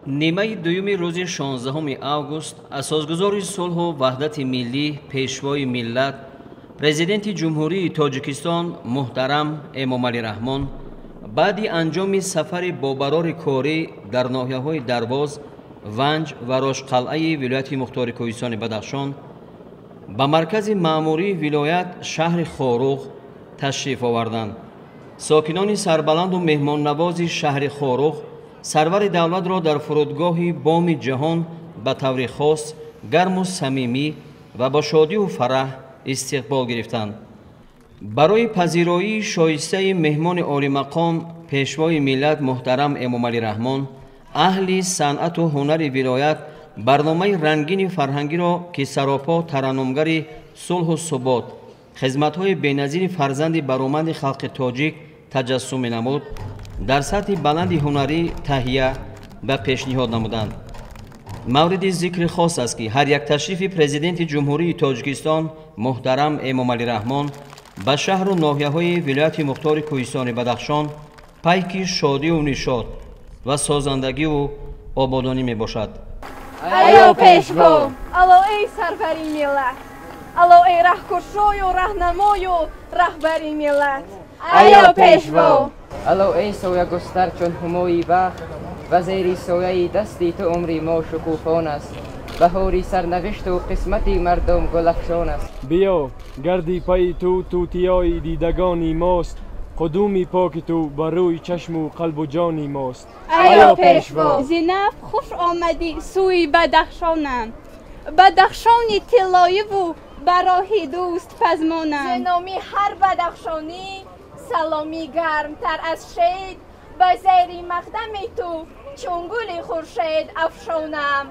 Нимаи дуюми рӯзи 16 август асосгузори сулҳу ваҳдати миллӣ, пешвои миллат, президенти Ҷумҳурии Тоҷикистон муҳтарам Эмомалӣ Раҳмон баъди анҷоми сафари бобарори корӣ дар ноҳияҳои Дарвоз, Ванҷ ва Рошқалъаи вилояти мухтори Кӯҳистони Бадахшон ба маркази маъмурии вилоят шаҳри Хоруғ ташриф оварданд. Сокинони сарбаланду меҳмоннавози шаҳри Хоруғ сарвари давлатро дар фурудгоҳи Боми Ҷаҳон ба таври хос, гарму самимӣ ва бо шодиву фараҳ истиқбол гирифтанд. Барои пазироии шоистаи меҳмони олимақом пешвои миллат муҳтарам Эмомалӣ Раҳмон аҳли санъату ҳунари вилоят барномаи рангини фарҳангиро, ки саропо тараннумгари сулҳу субот, хизматҳои беназири фарзанди бароманди халқи тоҷик таҷассум менамуд, дар сатҳи баланди ҳунарӣ таҳия ва пешниҳод намуданд. Мавриди зикри хос аст, ки ҳар як ташрифи президенти Ҷумҳурии Тоҷикистон муҳтарам Эмомалӣ Раҳмон ба шаҳру ноҳияҳои вилояти мухтори Кӯҳистони Бадахшон пайки шодиву нишод ва созандагиву ободонӣ мебошад. Айё пешво! Алло, эй сарвари миллат! Алло, эй раҳкушою раҳнамою раҳбари миллат! Айё пешво! Алло, эй соягустар чун ҳумои бахт, ва зери сояи дасти ту умри мо шукуфон аст, баҳори сарнавишту қисмати мардум гулафшон аст. Биё, гарди пайи ту тутиёи дидагони мост, қудуми поки ту бар рӯи чашму қалбу ҷони мост. Айё пешво! Зинаб, хуш омадӣ сӯи Бадахшонам, Бадахшони тиллоиву ба роҳи дӯст пазмонам. Зиноми ҳар бадахшонӣ саломи гармтар аз шед, ба зери мақдами ту чун гули хуршед афшонам.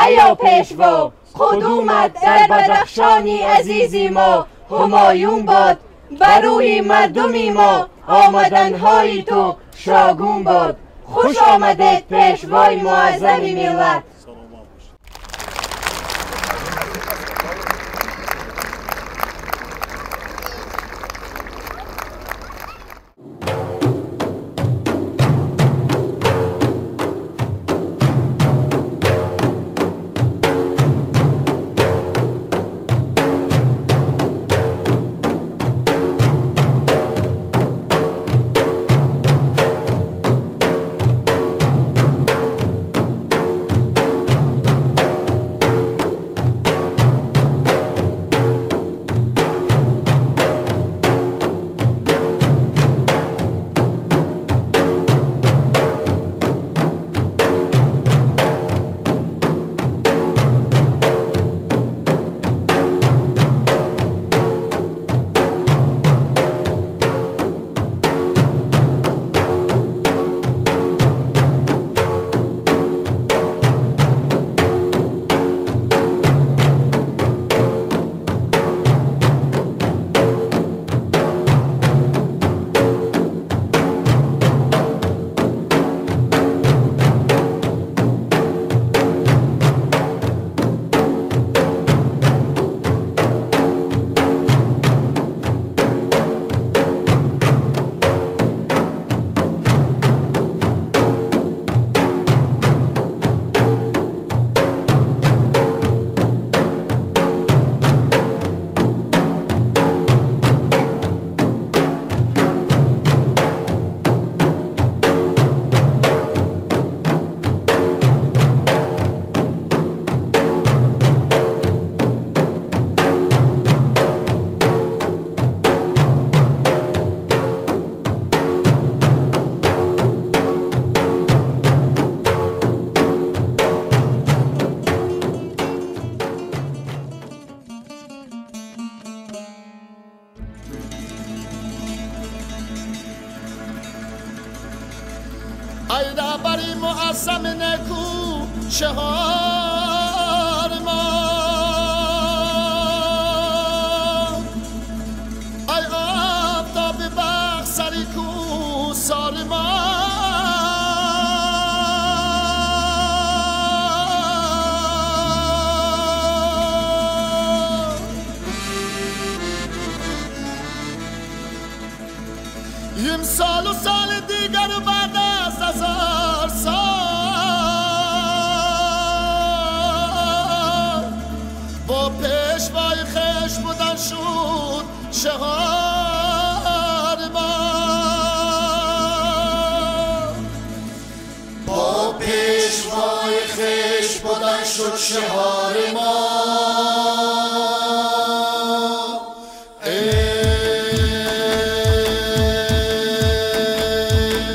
Айё пешво! Қудумат дар Бадахшони азизи мо ҳумоюн бод, ба рӯи мардуми мо омаданҳои ту шогун бод. Хуш омадед, пешвои муаззами миллат! ای رهبری معظم نکو شهار ما، ای آفتاب بخت سری کو سار ما، سال و سال دیگر بعد از هزار سال شد شعار ما.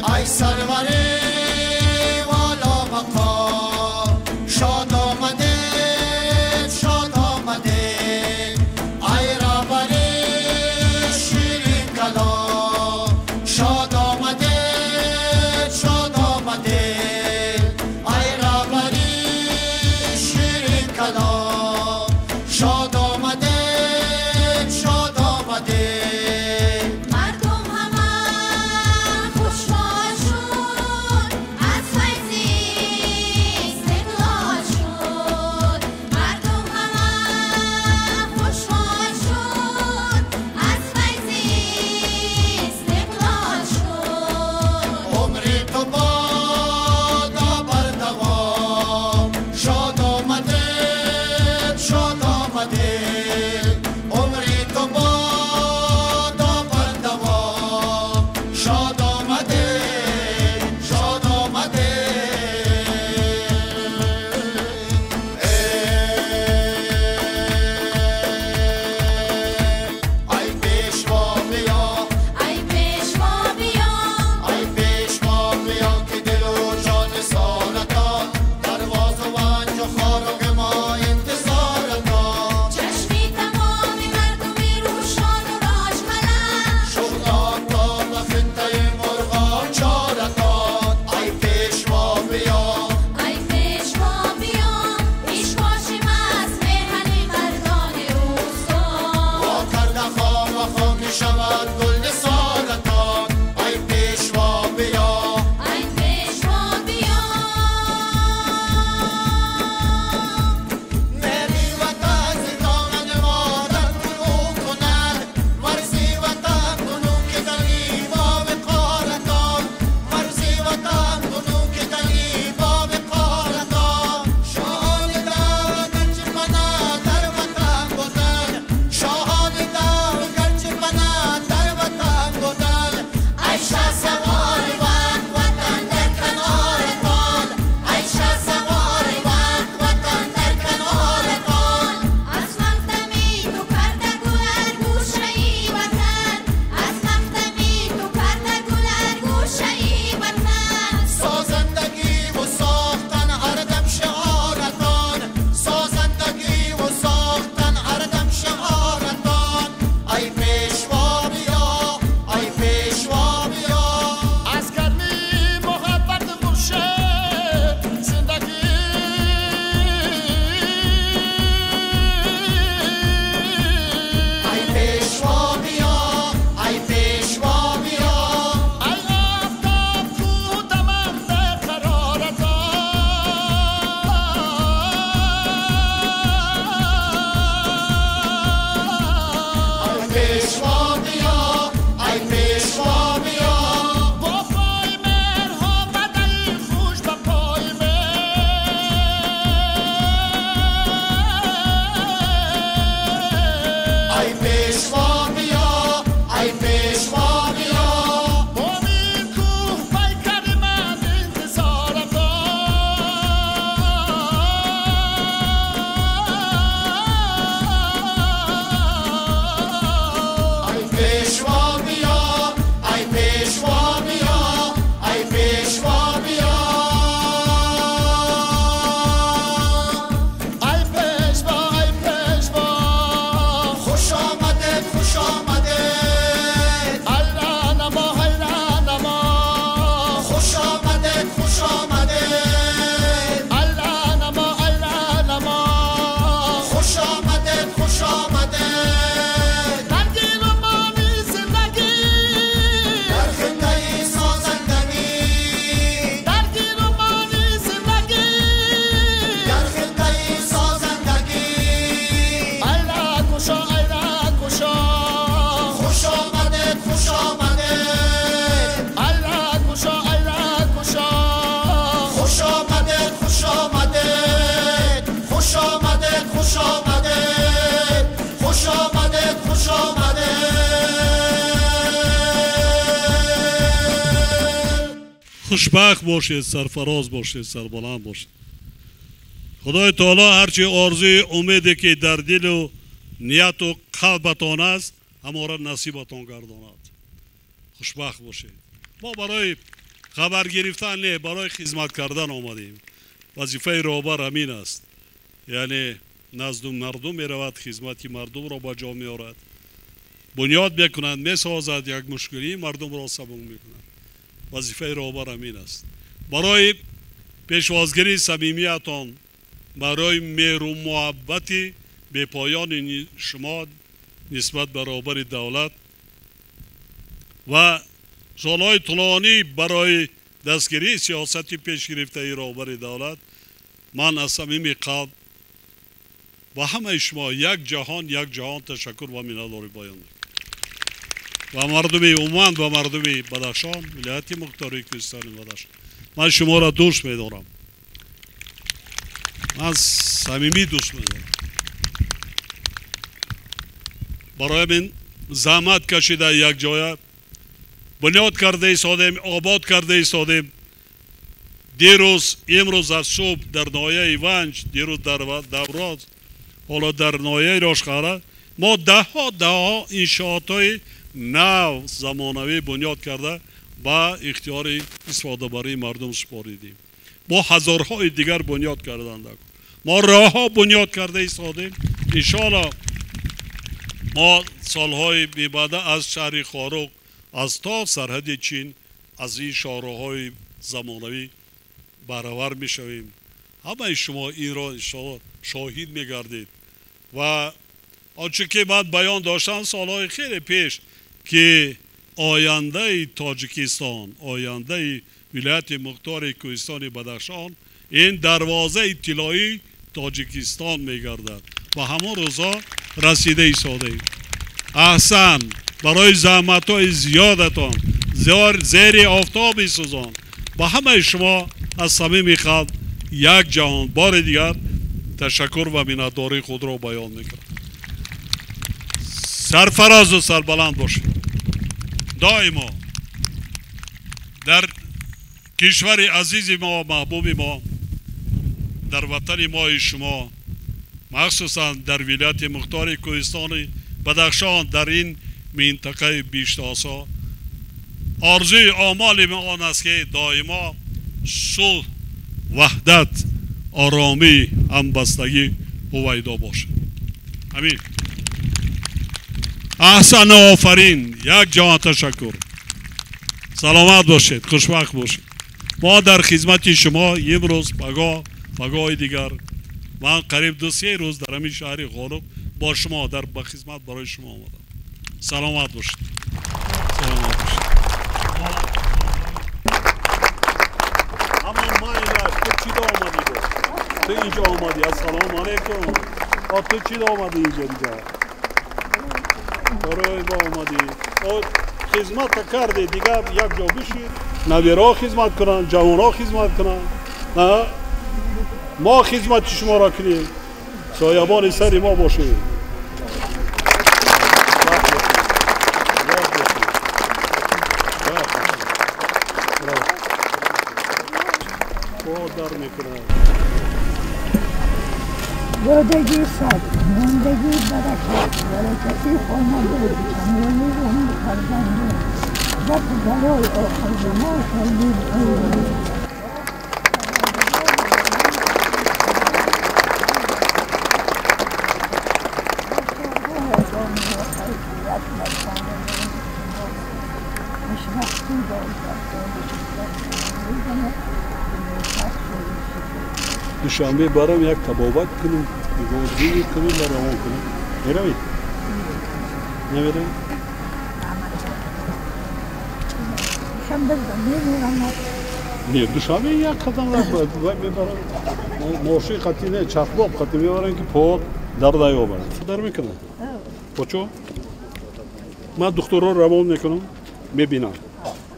ای سرور والا مقام، شاد آمده شاد آمده، ای رهبر شیرین کلام، شاد آمده شاد آمده، ای رهبر شیرین کلام، شاد آمده شاد آمده. مردم همه خوشحال شد از فیض استقلال شد، مردم همه خوشحال شد از فیض استقلال شد. عمری تو بادا بردوام، شاد آمده شاد آمده، عمری تو بادا بردوام، شاد آمده شاد آمده. ای پیشوا بیا، ای پیشوا بیا، ای پیشوا بیا که دل و جان سارتان، پرواز و ونج و خارق ما انتظارتان، چشمی تمام مردم روشان و راج پلنگ، شغلان تا به خطه مرغان چارتان. ای پیشوا بیا، ای پیشوا بیا، پیشواشیم از میهن مردان اوستا، وا کرده خام و خاک شود گل نثارتان. ای پیشوا بیا، ای پیشوا بیا. مهری وطن ز دامن مادر طلوع کند، مرزی وطن بنوک دلی با وقارتان، مرزی وطن بنوک دلی با وقارتان. شاهان دور گرچه پناه در وطن بودن، شاهان دور گرچه پناه در وطن بودن، ای شهسوار وقت وطن در کنارتان، ای شهسوار وقت وطن در کنارتان. از مقدمی تو کرده گل گوشه‌ای وطن، از مقدمی تو کرده گل گوشه‌ای وطن، سازندگی و ساختن هر دم شعارتان، سازندگی و ساختن هر دم شعارتان. ای پیشوا بیا، ای پیشوا بیا، از گرمی محبت خورشید زندگی، ای پیشوا بیا، ای پیشوا بیا، ای آفتاب کو دمم به قرارتان. ای پیشوا بیا، ای پیشوا بیا، با پای مهرها بدل خوش به پای مهر. ای پیشوا بیا، ای پیشوا بیا، با این کوه پیکر من انتظارتان. ای پیشوا بیا، ای پیشوا بیا، ای پیشوا بیا، ای پیشوا، ای پیشوا، خوش آمده خوش آمده، ای رهنما ای رهنما، خوش آمده خوش آمده، ای رهنما ای رهنما، خوش آمده خوش آمده. در گیر و مانی زندگی، در خطه سازندگی، در گیر و مانی زندگی، در خطه سازندگی. ای رهکشا ای رهکشا، خوش آمده خوش آمده، ای رهکشا ای رهکشا، خوش آمده خوش آمده، خوش آمده خوش آمده، خوش آمده خوش آمده. Хушбахт бошед, сарфароз бошед, сарбаланд бошед. Худои таоло ҳарчи орзуи умеде ки дар дилу нияту қалбатон аст, ҳамора насибатон гардонад. Хушбахт бошед. Мо барои хабар гирифтан не, барои хизмат кардан омадем. Вазифаи роҳбар ҳамин аст, яъне назду мардум меравад, хизмати мардумро ба ҷо меорад, бунёд мекунад, месозад, як мушкилии мардумро сабук мекунад. Вазифаи роҳбар ҳамин аст. Барои пешвозгирии самимиятон, барои меҳру муҳаббати бепоёни шумо нисбат ба роҳбари давлат ва солҳои тӯлонӣ барои дастгирии сиёсати пешгирифтаи роҳбари давлат, ман аз самими қалб ба ҳамаи шумо як ҷаҳон ташаккур ва миннатдорӣ баён мекунам. Ва мардуми Уман ва мардуми Бадахшон, вилояти мухтори Кӯҳистони Бадахшон, ман шуморо дӯст медорам, ман самимӣ дӯст медорам. Барои ҳамин заҳмат кашида якҷоя бунёд карда истодем, обод карда истодем. Дирӯз, имрӯз аз субҳ дар ноҳияи Ванҷ, дирӯз дар Давроз, ҳоло дар ноҳияи Рошқара мо даҳҳо иншоотҳои нав замонавӣ бунёд карда ба ихтиёри истифодабарии мардум супоридем. Мо ҳазорҳои дигар бунёд карданд. Мо роҳҳо бунёд карда истодем. Иншоалло мо солҳои мебаъда аз шаҳри Хоруғ, аз то сарҳади Чин, аз ин шоҳроҳҳои замонавӣ баровар мешавем. Ҳамаи шумо инро иншоалло шоҳид мегардед. Ва он чӣ ки ман баён доштам солҳои хеле пеш, ки ояндаи Тоҷикистон, ояндаи вилояти мухтори Кӯҳистони Бадахшон ин дарвозаи тиллоии Тоҷикистон мегардад. Ва ҳамон рӯзҳо расида истодаем. Аҳсан барои заҳматҳои зиёдатон, зери офтоби сӯзон, ба ҳамаи шумо аз самими қалб як ҷаҳон бори дигар ташаккур ва миннатдории худро баён мекунам. Сарфарозу сарбаланд бошед. Доимо дар кишвари азизи мо, маҳбуби мо, дар ватани мои шумо, махсусан дар вилояти мухтори Кӯҳистони Бадахшон, дар ин минтақаи биштосо, орзуи омоли мо он аст ки доимо сулҳ, ваҳдат, оромӣ, ҳамбастагӣ ҳувайдо бошад. Амин. Аҳсан, офарин, як ҷаҳон ташаккур. Саломат бошед, хушбахт бошед. Мо дар хизмати шумо имрӯз, пагоҳ, пагоҳи дигар. Ман қариб 2-3 рӯз дар ҳамин шаҳри Хоруғ бо шумо дар ба хизмат барои шумо омадам. Саломат бошед. Саломат бошед. Ҳамон майлаш, ту чӣ омадӣ? Ту инҷо омадӣ. Ассалому алайкум. Ту чӣ омадӣ инҷо дига? Барои мо омадӣ. Хизмат кардӣ, дига як ҷо бишӣ, набираҳо хизмат кунанд, ҷавонҳо хизмат кунанд. Мо хизмати шуморо кунем, соябони сари мо бошед. дар мекунад. Додагӣ сабр, мондагӣ баракат, баракати хонадон, камёбӣ умри фарзандон, дафъ балои охирзамон шоҳид. Душанбе барам як табобат кунем, нигоҳдорӣ кунем ва равон кунем. Меравед? Намеравед? Не, Душанбе як қадам мебарам. Мошин қатӣ не, чархбоб қатӣ мебарам, ки по дар наёбад. Дар мекунад? Почо? Ман духтурро равон мекунам, мебинам.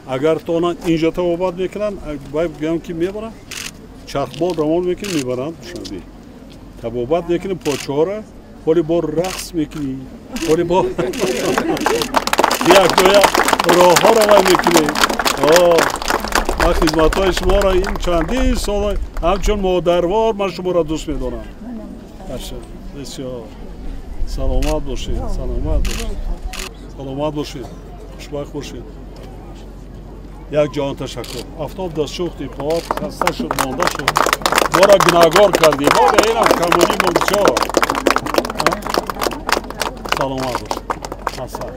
Агар тонанд инҷо табобат мекунанд, вай гӯям ки мебарам. Чархбол равон мекунем, мебаранд Душанбе. Табобат мекунем почоҳора, ҳоли бо рақс мекунӣ, ҳоли бо як ҷоя роҳҳо равон мекунем. Ман хизматҳои шуморо ин чандин сол ҳамчун модарвор ман шуморо дӯст медорам. Бисёр саломат бошед, саломат бошед, саломат бошед, хушбахт бошед. Як ҷаҳон ташаккур. Афтоб дастшӯхти поат хаста шуд, монда шуд, моро гунаҳгор кардӣ. Мо ба инам камонӣ мо бисёр. Саломат бошед. Аҳсан.